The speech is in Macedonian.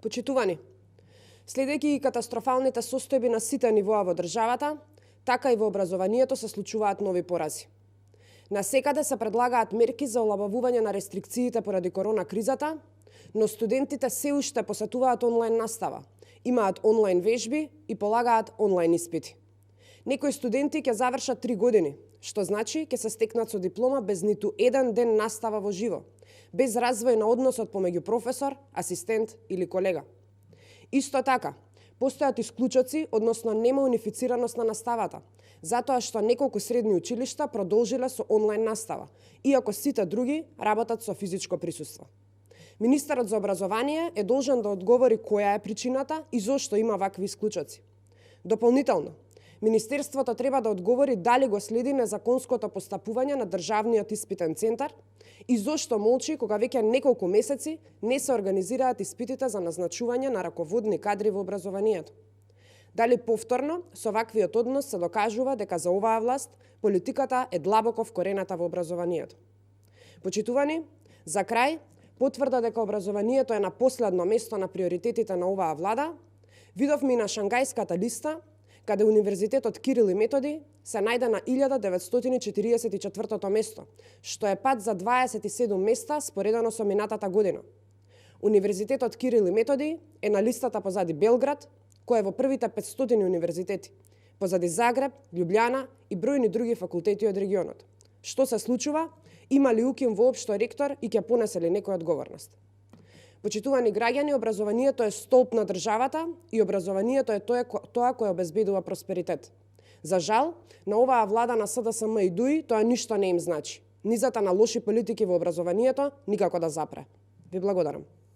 Почитувани, следејќи и катастрофалните состојби на сите нивоа во државата, така и во образованието се случуваат нови порази. Насекаде се предлагаат мерки за олабавување на рестрикциите поради корона кризата, но студентите се уште посетуваат онлайн настава, имаат онлайн вежби и полагаат онлайн испити. Некои студенти ќе завршат 3 години, што значи ќе се стекнат со диплома без ниту еден ден настава во живо, без развој на односот помеѓу професор, асистент или колега. Исто така, постојат исклучоци, односно нема унифицираност на наставата, затоа што неколку средни училишта продолжиле со онлайн настава, иако сите други работат со физичко присуство. Министерот за образование е должен да одговори која е причината и зошто има вакви исклучоци. Дополнително, Министерството треба да одговори дали го следи незаконското постапување на Државниот испитен центар и зошто молчи кога веќе неколку месеци не се организираат испитите за назначување на раководни кадри во образованието. Дали повторно со ваквиот однос се докажува дека за оваа власт политиката е длабоко вкорената во образованието. Почитувани, за крај, потврда дека образованието е на последно место на приоритетите на оваа влада, видовме и на Шангајската листа, каде Универзитетот Кирил и Методи се најде на 1944 место, што е пат за 27 места споредено со минатата година. Универзитетот Кирил и Методи е на листата позади Белград, кој е во првите 500 универзитети, позади Загреб, Љубљана и бројни други факултети од регионот. Што се случува? Има ли укин воопшто ректор и ќе понесе ли некој одговорност? Почитувани граѓани, образованието е столб на државата и образованието е тоа кое обезбедува просперитет. За жал, на оваа влада на СДСМ и ДУИ тоа ништо не им значи. Низата на лоши политики во образованието никако да запре. Ви благодарам.